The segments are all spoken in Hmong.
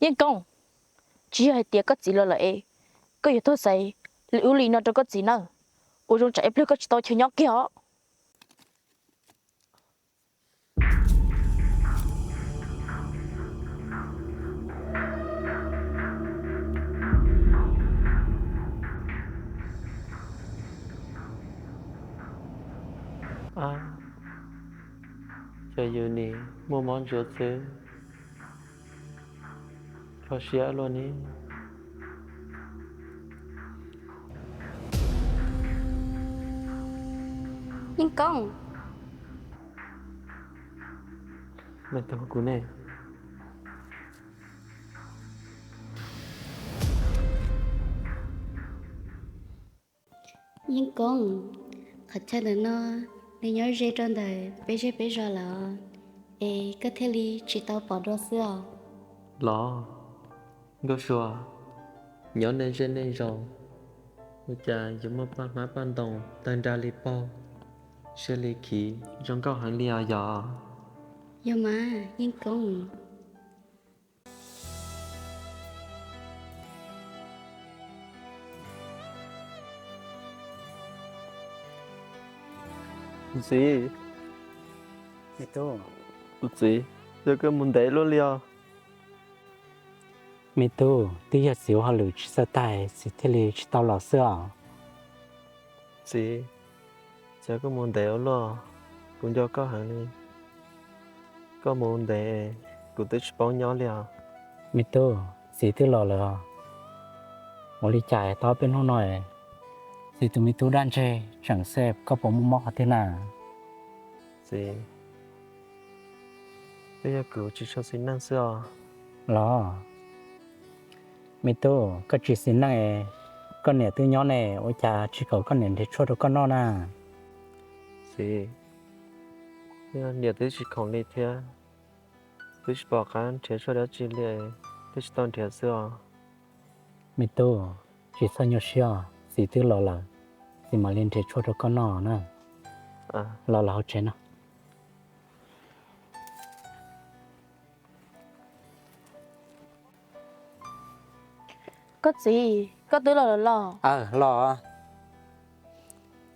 Yeej Koob, tsis yog hais tias koj txiv los lawm es koj yuav tuag xaiv li ub li no rau koj txiv nawb. Ua zoo tsam ib pliag koj tsis tau chaw nyob kiag os. Ces yus nim muaj mob ntsuav xwb, kho siab luaj ne. Yeej Koob, me tub, kuv ne. Yeej Koob, qhov chaw ntawm no nws nyob ze rau ntawm peb zej peb zos lawm, es koj thiaj li tsis tau pom dua xwb os. Los, Nkauj Sua, nyob nej zej nej zos, ua cas yuav muaj paj hmab paj ntoo tawg nra li paug, siab li khiv zoo nkauj heev li os yog? Yog mas Yeej Koob. Txiv, kuv txiv, yog koj mus ntev luaj li os. Me tub, twb yog txiv ua hauj lwm tsis txawj tag, txiv thiaj li tsis tau los xwb os. Txiv, txiv, koj mus ntev ua luaj, kuv nco koj heev li. Koj mus ntev, kuv twb tsis paub nyob li os. Me tub, txiv twb los lawm os. Ua li cas tau peb hnub no, txiv tus me tub daj ntseg tseem xwb, koj puas muaj mob qhov twg na? Txiv, twb yog kuv tsis tshua xis neej xwb os. Los, me tub, koj tsis xis neej, koj niam twb nyob ne, ua cas tsis kom koj niam nrhiav tshuaj rau koj noj na? Txiv, niam twb tsis khoom li thiab, twb tsis pom qab nrhiav tshuaj dab tsi li, twb tsis tau nrhiav xwb os. Me tub, tsis txhob nyuaj siab os, txiv twb los lawm, txiv mam li nrhiav tshuaj rau koj noj na. Los los hauv tsev no. Koj txiv, koj twb los lawm los? Aw, los.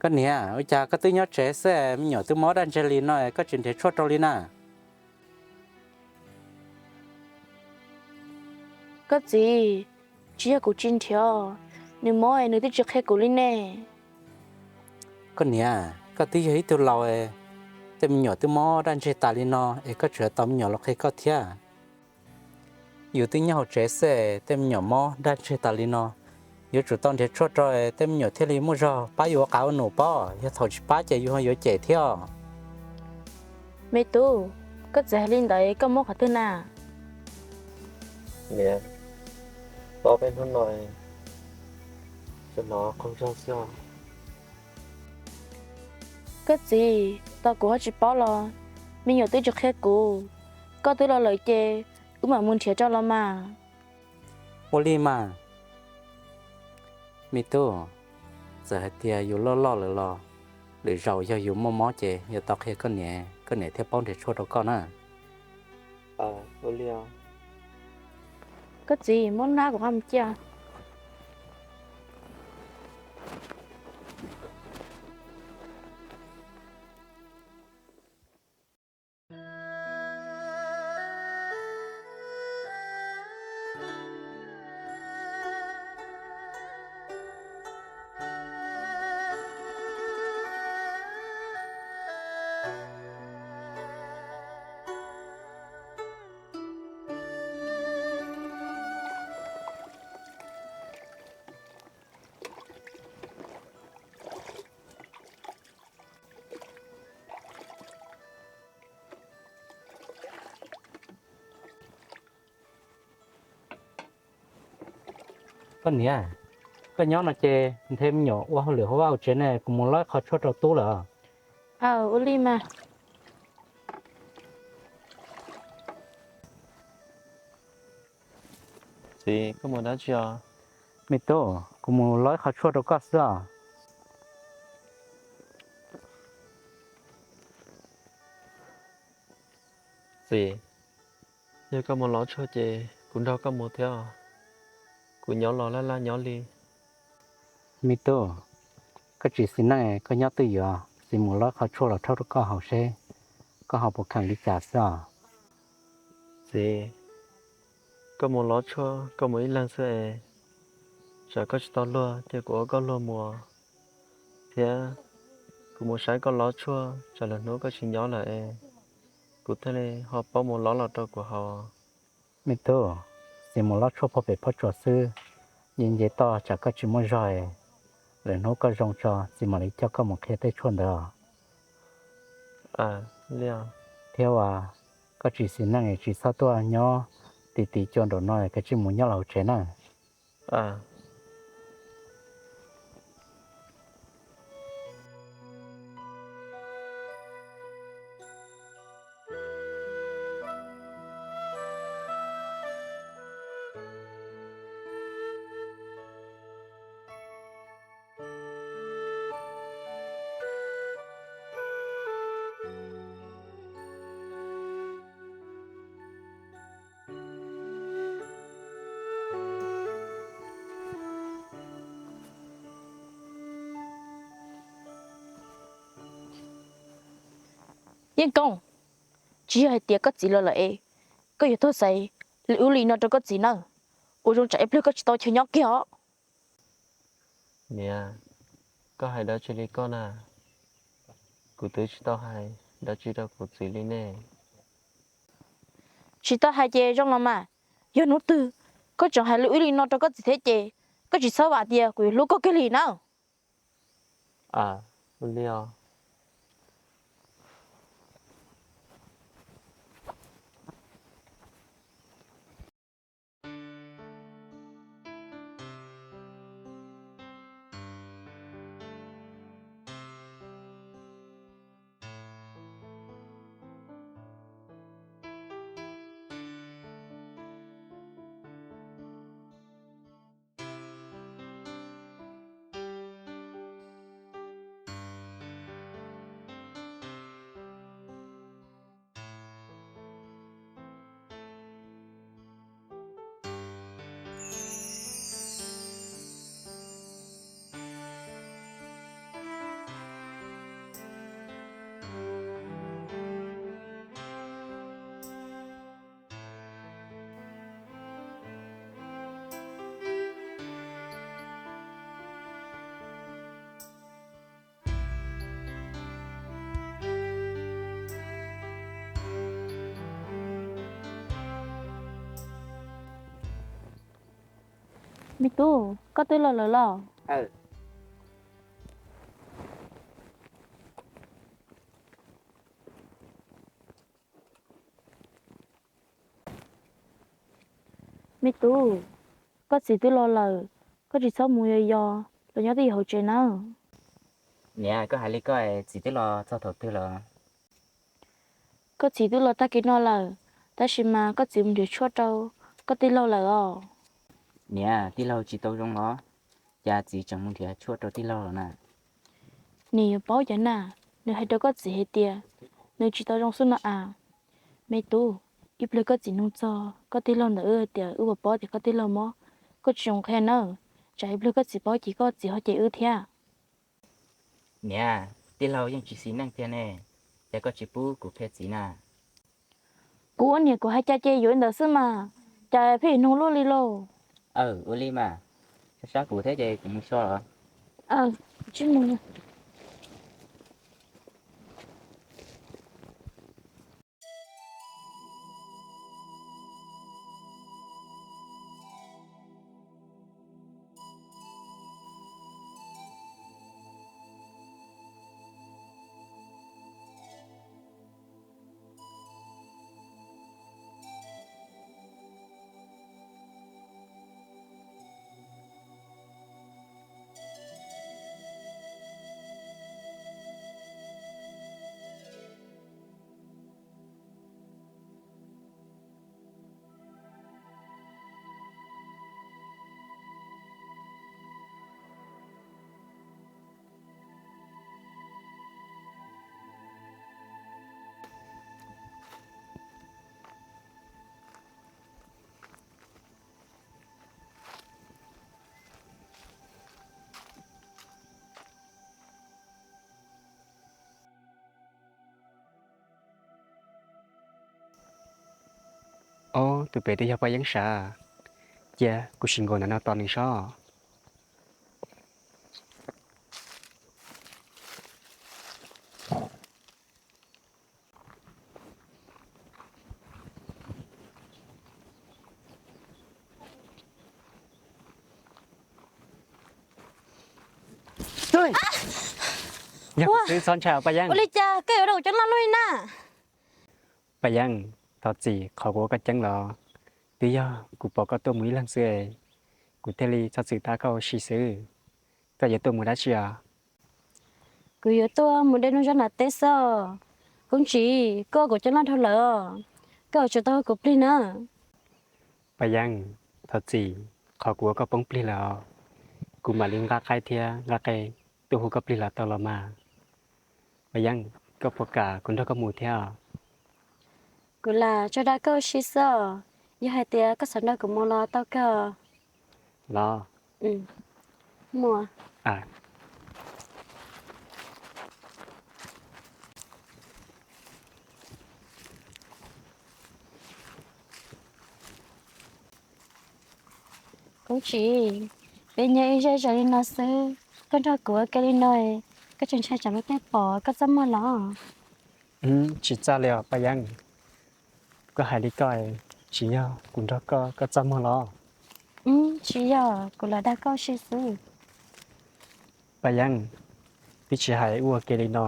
Koj niam, ua cas koj twb nyob tsev xwb, me nyuam twb mob daj ntseg li no koj tsis nrhiav tshuaj rau li na? Koj txiv, tsis yog kuv tsis nrhiav, nws mob es nws twb tsis qhia kuv li ne. Koj niam, koj twb yog ib tug laus, tej me nyuam twb mob daj ntseg tas li no es koj tseem tau me nyuam los qhia koj thiab. Yus twb nyob hauv tsev xwb, tej me nyuam mob daj ntseg tas li no, yuav tsum tau nrhiav tshuaj rau tej me nyuam thiaj li muaj zog pab yus ua qav ua num pob, yog thaum tsis pab ces yus ho yuav cem thiab. Me tub, koj txiv hais li ntawd koj mob qhov twg na? Niam, mob peb hnub no, tsuas hnov qaug zog xwb os. Koj txiv, tos kuv ho tsis paub los, me nyuam twb tsis qhia kuv, koj twb los lawm ces wb mam mus nrhiav rau los mas. Ua li mas. Me tub, txawm hais tias yus loj loj lawm los, lwm zaus yog yus muaj mob ces yuav tau qhia koj niam, koj niam thiaj paub nrhiav tshuaj rau koj na. Koj txiv, muab hnab kuv nqa mus cia. Koj niam, koj nyob no ces nthe me nyuam ua hauj lwm hauv vaj hauv tsev ne, kuv mus lov qhov tshuaj rau tub lawm. Aw, ua li mas. Txiv, koj mus dab tsi os? Me tub, kuv mus lov qhov tshuaj rau koj xwb os. Txiv, yog koj mus lov tshuaj ces kuv kuv nrog koj mus thiab. Kuv nyob los laj laj nyob li. Me tub, koj tsis xis neej, koj nyob twj ywm, txiv mus lov qhov tshuaj los rhaub rau koj haus seb koj ho puas kheem li cas xwb os. Txiv, koj mus lov tshuaj koj mus ib leeg xwb es, tsam koj tsis tau luag ces kuv ua koj luag mus, thiab kuv mus saib koj lov tshuaj tsam lwm hnub koj tsis nyob lawm es kuv thiaj li ho paub mus lov los rau kuv haus. Me tub, txiv mus lov tshuaj phoj pem phoj tsuas xwb, nce nce toj tsam koj tsis muaj zog es, lwm hnub koj zoo tso txiv mam li coj koj mus qhia tej tshuaj ntawd os. Thiab uas koj tsis xis neej es tsis txhob tuaj nyob ti ti cua nraum no, koj cia li mus nyob los hauv tsev na. Yeej Koob, tsis yog hais tias koj txiv los lawm es koj yuav tuag xaiv li ub li no rau koj txiv nawb, ua zoo tsam ib pliag koj tsis tau chaw nyob kiag os. Niam, koj hais dab tsi li koj na? Kuv twb tsis tau hais dab tsi rau kuv txiv li ne. Tsis tau hais ces zoo los mas, yog hnub twg koj tseem hais li ub li no rau koj txiv thiab ces koj tsis txhob vam tias kuv yuav hlub koj kiag li nawb. Me tub, koj twb los lawm los? Me tub, koj txiv twb los lawm, koj tsis txhob mus yos yos los nyob twj ywm hauv tsev nawb. Niam, koj hais li koj, txiv twb los txog thaum twg lawm? Koj txiv twb los tag kis no lawm, tab sis mas koj txiv mus nrhiav tshuaj rau koj tij laug lawm os. Niam, tij laug tsis tau zoo los? Cas txiv tseem mus nrhiav tshuaj rau tij laug los na? Nws yuav paub cas na, nws hais rau koj txiv hais tias nws tsis tau zoo xwb no as. Me tub, ib pliag koj txiv nug txog koj tij laug ntawm wb hais tias wb puas paub tias koj tij laug mob, koj tsis zoo qhia nawb, tsam ib pliag koj txiv paub ces koj txiv ho cem wb thiab. Niam, tij laug yeej tsis xis neej tiag ne, cas koj tsis pub kuv qhia txiv na? Kuv ua niam kuv hais cas ces yuav li ntawd xwb mas, cas pheej nug luaj li lauj. Aw, ua li mas, sab sab kuv thiab ces kuv mus so los. Ob, tus pem twb yog Paj Yeeb sav. Cia kuv sim nkaum ntawm no tos nws sob. Yog kuv xwb, txhob ntshai Paj Yeeb. Ua li cas koj yuav rau kuv coob loj luaj li na? Paj Yeeb, thov txim qhov kuv ua koj ceeb los, twb yog kuv pom koj tuaj mus ib leeg xwb, kuv thiaj li txhob txwm tab koj ua si xwb. Koj yuav tuaj mus dab tsi os? Kuv yuav tuaj mus de nuj zaub nram teb xwb. Koob Tsim, koj ua kuv coob loj dhau lawm, koj yuav tsum tau hu kuv plig na. Paj Yeeb, thov txim qhov kuv ua koj poob plig lawm os. Kuv mam li nqa qaib thiab nqa qe tuaj hu koj plig los tau los mas. Paj Yeeb, koj puas kam kuv nrog koj mus thiab? Kuv lam tso dag koj ua si xwb os. Yog hais tias koj xav nrog kuv mus los tau kawg. Los. Mus. Koob Tsim, peb nyob ib zej zos li no xwb, koj nrog kuv ua ke li no, koj tseem ntshai tsam muaj tej pom koj txaj muag los? Tsis txaj li os Paj Yeeb. Koj hais li koj, tsis yog kuv nrog koj, koj txaj muag los? Tsis yog, kuv lam dag koj ua si xwb. Paj Yeeb, twb tsis hais ua ke li no,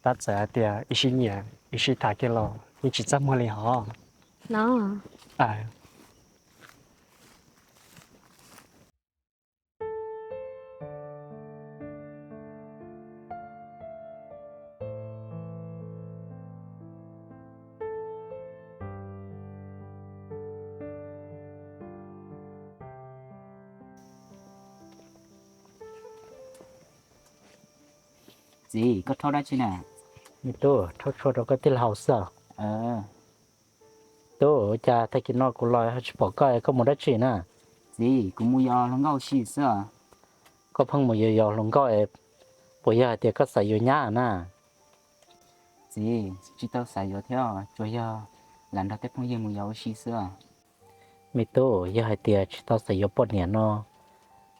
tab txawm hais tias ib sib nyiam ib sib tham kiag los yeej tsis txaj muag li hos. Txiv, koj rhaub dab tsi na? Me tub, rhaub tshuaj rau koj tij laug haus xwb. Tub, ua cas tag kis no kuv los ho tsis pom koj, koj mus dab tsi na? Txiv, kuv mus yos hluas nkauj ua si xwb. Koj pheej mus yos yos hluas nkauj, puas yog hais tias koj xav yuav nyab na? Txiv, tsis tau xav yuav thiab, tsuas yog lam nrog tej phooj ywg mus yos ua si xwb. Me tub, yog hais tias tsis tau xav yuav poj niam no,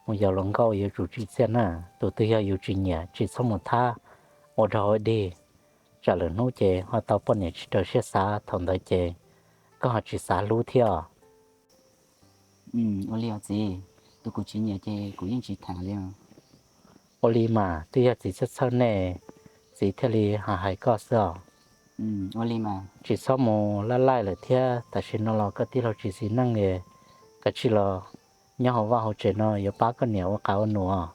mus yos hluas nkauj yuav tsum tsim txiaj na. Tus twg yog yus tsis nyiam tsis txhob mus thab ua dog ua dig, tsam lwm hnub ces ho tau poj niam tsis raws siab xav, thaum ntawd ces koj ho tsis xav hlub thiab. Ua li os txiv, tus kuv tsis nyiam ces kuv yeej tsis tham li. Ua li mas, twb yog txiv txhawj txhawj nej, txiv thiaj li hais hais koj xwb os. Tsis txhob mus laj laij lawm thiab, tam sim no los koj tij laug tsis xis neej li, kav tsij los nyob hauv vaj hauv tsev no yuav pab koj niam ua qav ua num os.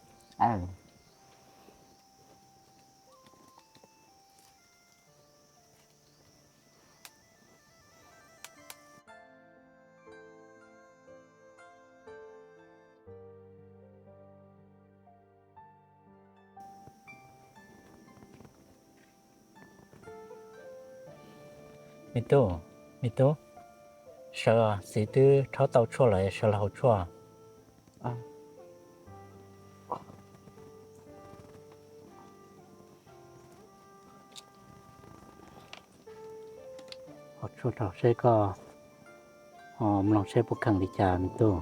Me tub, me tub, sawv, txiv twb rhaub tau tshuaj lawm, sawv los haus tshuaj. Haus tshuaj rau seb koj mloog seb puas kheev li cas me tub.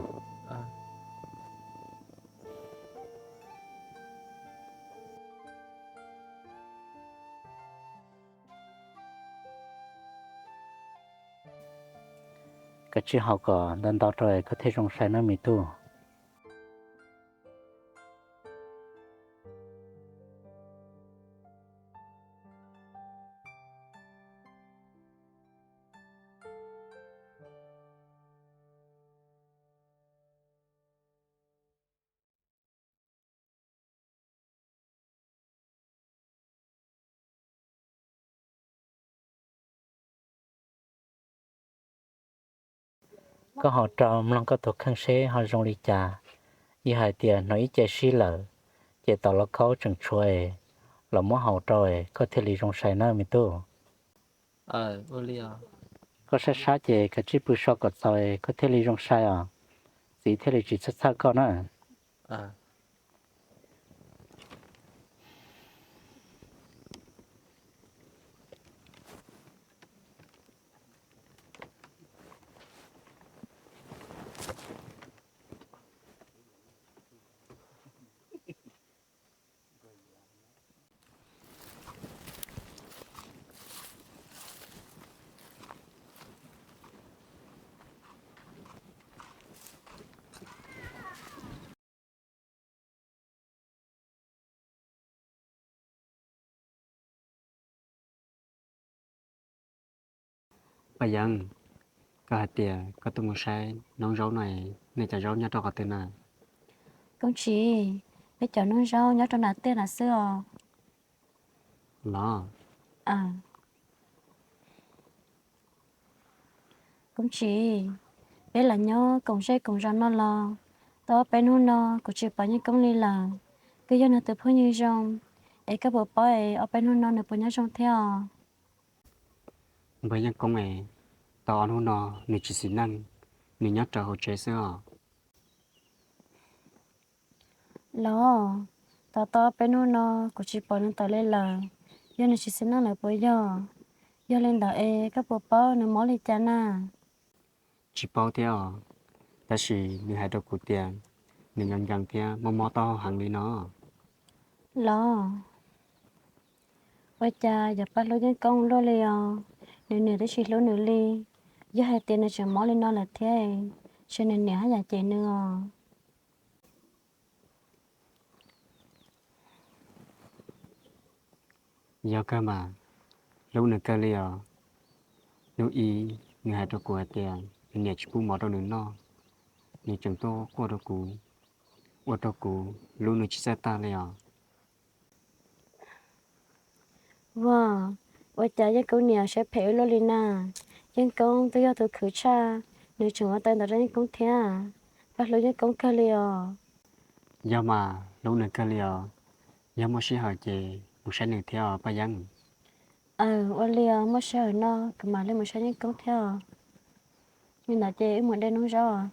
Kav tsij haus kom ntau ntau rau koj thiaj zoo sai nawb me tub. Koj haus rau mloog koj tus kheej seb ho zoo li cas. Yog hais tias hnov ib ce sib lawm, ces tos lauj kaub tseem tshuav es los muab haus rau es koj thiaj li zoo sai nawb me tub. Koj saib sab ces kav tsij pw so kom txaus es koj thiaj li zoo sai os, txiv thiaj li tsis txhawj txhawj koj na. Paj Yeeb, koj hais tias koj tuaj mus saib noob zaub no, nej cov zaub nyob rau qhov twg na? Koob Tsis, peb cov noob zaub nyob rau nram tiaj nram xwb os. Los, Koob Tsis, peb los nyob koom zej koom zos no los tau ob peb hnub no kuv tsis pom Yeej Koob li lawm. Koj yog nws tus phooj ywg zoo, es koj puas paub es ob peb hnub no nws puas nyob zoo thiab os? Npawg Yeej Koob es, tau ob hnub no nws tsis xis neej, nws nyob rau hauv tsev xwb os. Los, tau tau ob peb hnub no kuv tsis pom nws tawm li lawm, yog nws tsis xis neej lawm puas yog? Yog li ntawd es koj puas paub nws mob li cas na? Tsis paub thiab os, tab sis nws hais rau kuv tias nws nkees nkees thiab mob mob taub hau heev li no. Los, ua cas yog pab hlub Yeej Koob luaj li os, nws niam twb tsis hlub nws li. Yog hais tias nws tseem mob li no lawm thiab, ces nws niam haj yam cem nws os. Yog kawg mas, hlub nws kawg li os. Hnub ib nws hais rau kuv hais tias nws niam tsis pub mov rau nws noj, nws tseem tuaj quaj rau kuv, ua rau kuv hlub nws tsis txawj tag li os. Ua, ua cas Yeej Koob niam siab phem ua luaj li na? Yeej Koob twb yog tus khwv tshaj, nws tseem ua tau ntawd rau Yeej Koob thiab. Pab hlub Yeej Koob kawg li os. Yog mas, hlub nws kawg li os. Yog muaj sij hawm ces mus saib nws thiab os Paj Yeeb. Aw, ua li os, muaj sij hawm no kuv mam li mus saib Yeej Koob thiab os. Li ntawd ces wb mus de noob zaub os.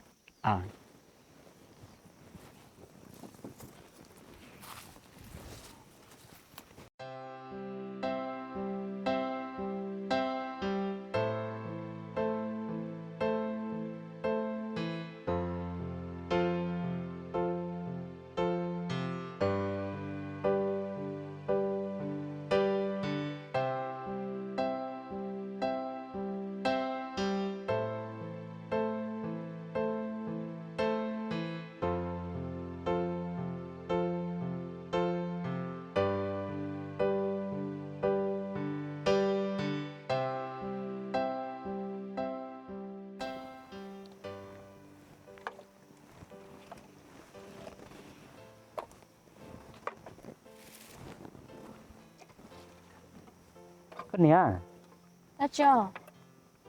Koj niam,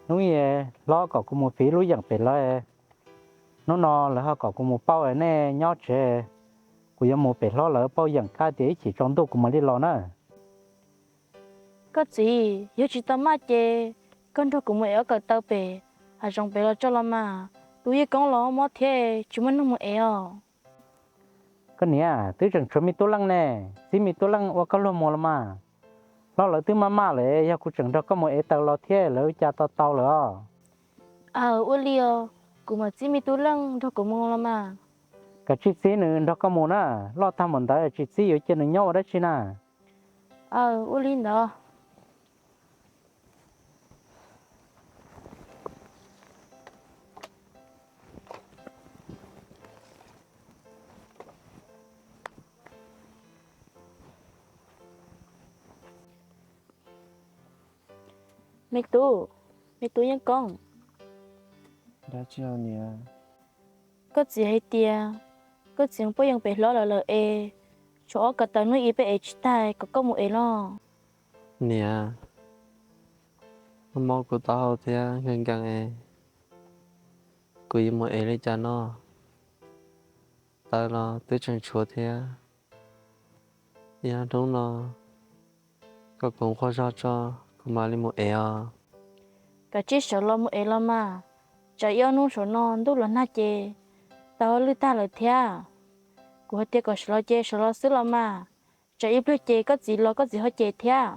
hnub i hlob kom kuv mus fiv lub yeem pem lawv, hnub no lawv ho kom kuv mus pauj nej nyob tsev, kuv yuav mus pem hlob lawv pauj yeem kaj tias ib chim tsaus ntuj kuv mam li los na. Koj txiv, yog tsis tau maj ces koj nrog kuv mus ev ob kawm taw pem hav zoov pem los tso los mas, tus Yeej Koob los mob thiab tsis muaj neeg mus ev os. Koj niam, twb tseem tshuav me tub leej ne, txib me tub leej ua koj luag mus los mas. Hlob lawv twb maj maj lawm, yog kuv tseem nrog koj mus ev taws los thiab lawv cas tau tau lawm os. Aw, ua li os, kuv mam txib me tub leej nrog kuv mus los mas. Kav tsij txib nws nrog koj mus na, loj tag mus ntawd tsis txib yuav cia nws nyob ua dab tsi na. Aw, ua li ntawd. Me tub, me tub Yeej Koob, koj txiv hais tias koj txiv mus pauj yeem pem hlob lawv lawm es tshuav ob kawm taw hnub i peb ev tsis tag kom koj mus ev los. Niam, mob kuv taub hau thiab nkees nkees es kuv yuav mus ev li cas noj? Taw los twb tseem tshuav thiab. Yog hnub no koj koom qhuab zog tso, kuv mam li mus ev os. Kav tsij sawv los mus ev los mas, tsam ib ob hnub saum no ntuj los nag ces tau lwj tag lawm thiab. Kuv hais tias kom sawv los ces sawv los xwb los mas, tsam ib pliag ces koj txiv los koj txiv ho cem thiab.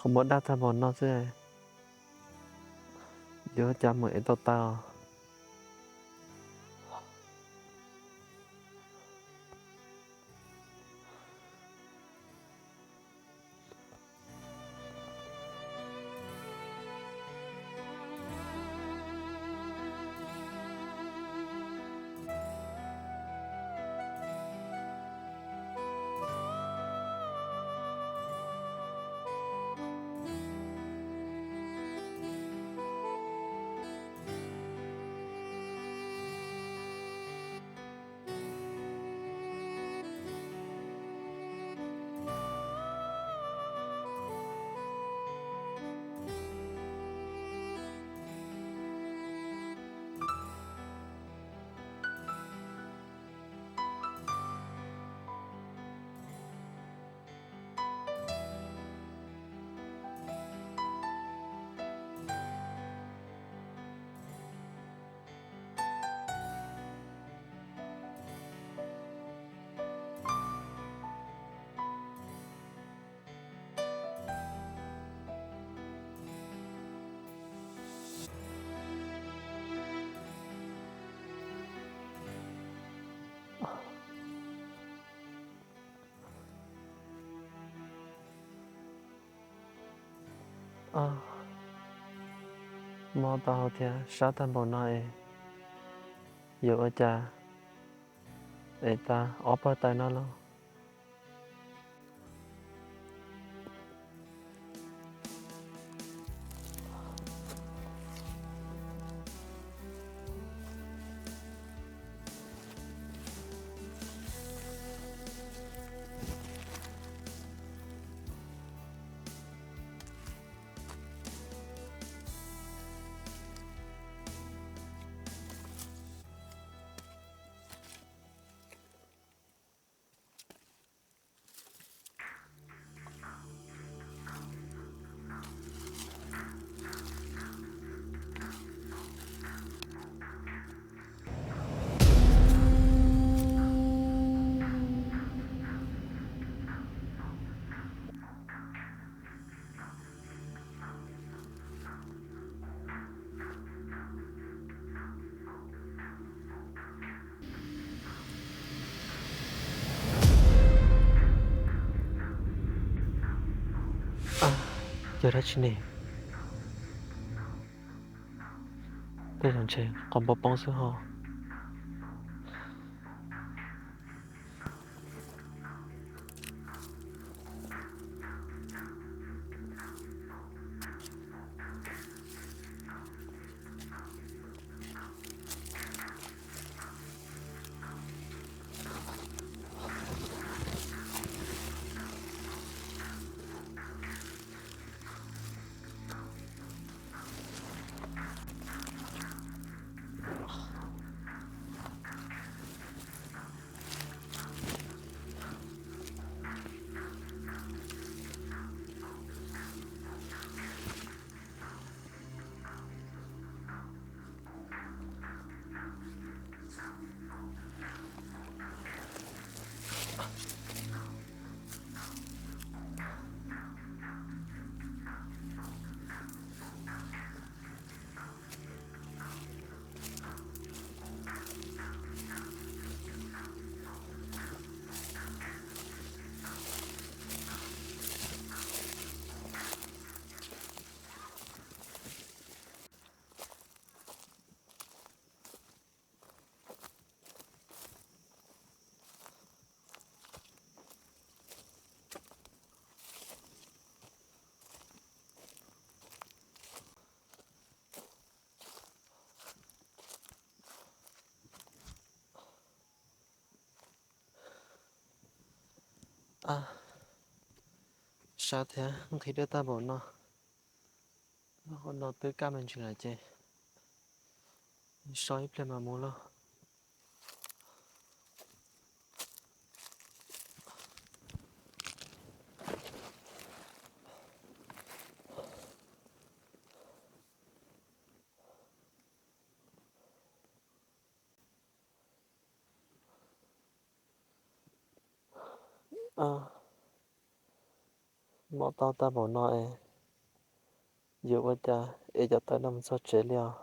Qhov muag daj tag npaum no xwb, yuav ua cas mus ev tau taws os? Mob tau hau thiab sab tag npaum no es yuav ua cas ev tau ob pawg taws no lauj? Yog dab tsi ne? Tej zaum ntshe qhov npua poob xwb ho. Sab thiab nqhis dej tag npaum no, qhov no twb kaj me ntsis lawm ces so ib pliag mam mus lauj. Mob tau tag npaum no es Yuav ua cas es cov tawv no mus txog tsev li os?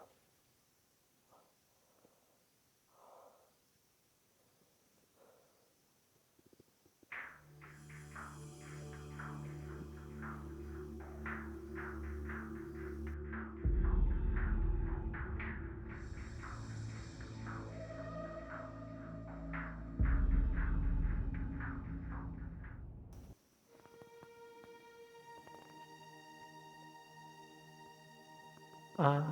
Ab,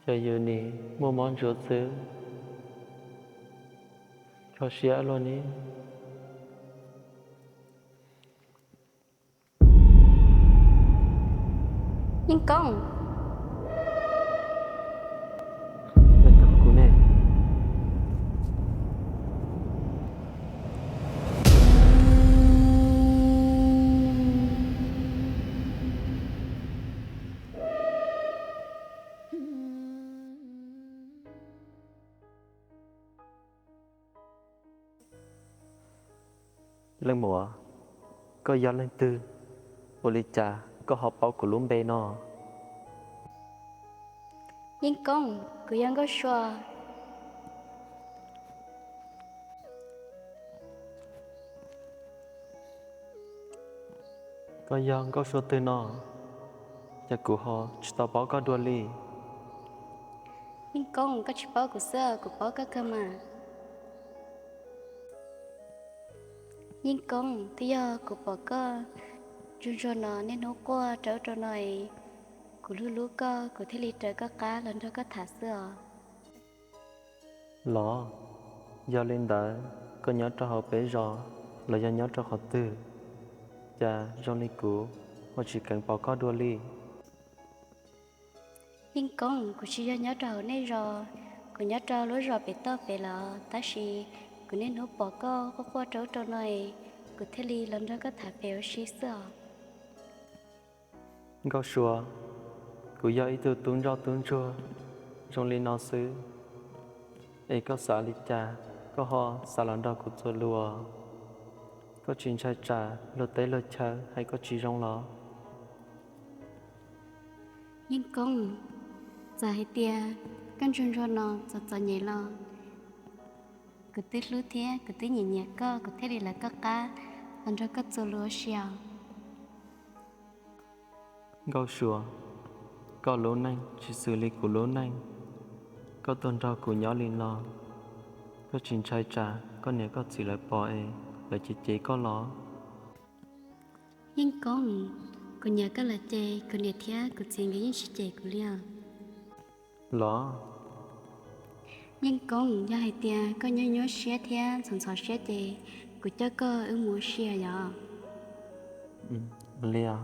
cas yus nim muaj mob ntsuav xwb, kho siab luaj ne. Yeej Koob, kuv ne. Leej muam, koj yog leej twg? Ua li cas koj ho paub kuv lub npe no? Yeej Koob, kuv yog Nkauj Sua. Koj yog Nkauj Sua twg no? Cas kuv ho tsis tau paub koj dua li? Yeej Koob, koj tsis paub kuv xwb, kuv paub koj kawg mas. Yeej Koob, twb yog kuv pom koj ntsuag ntsuag no niaj hnub quaj rau ub rau no es kuv hlub hlub koj, kuv thiaj li raws koj qab los nrog koj tham xwb os. Los, yog li ntawd koj nyob rau hauv peb zos los yog nyob rau qhov twg, cas zoo li kuv ho tsis kheev pom koj dua li? Yeej Koob, kuv tsis yog nyob rau hauv nej zos, kuv nyob rau lub zos pem toj pem lawm, tab sis kuv niaj hnub pom koj quaj quaj rau ub rau no es kuv thiaj li los nrog koj tham pem ua si xwb os. Nkauj Sua, kuv yog ib tug tub ntsoj tub ntsuag zoo li no xwb, es koj xav li cas koj ho xav los nrog kuv txuas lus? Koj tsis ntshai tsam luag teb luag chaw hais koj tsis zoo los? Yeej Koob, txawm hais tias koj ntsuag ntsuag no txom txom nyem los kuv twb hlub thiab kuv twb nyiam nyiam koj, kuv thiaj li lawv koj qab los nrog koj txuas lus ua si os. Nkauj Sua, koj lub neej tsis xws li kuv lub neej. Koj tuaj nrog kuv nyob li no, koj tsis ntshai tsam koj niam koj txiv lawv pom es lawv cem cem koj los? Yeej Koob, kuv nyiam koj lawm ces kuv niam thiab kuv txiv nkawd yeej tsis cem kuv li os. Los? Yeej Koob, yog hais tias koj nyuaj nyuaj siab thiab ntxhov ntxhov siab ces kuv coj koj wb mus ua si yom. Li os.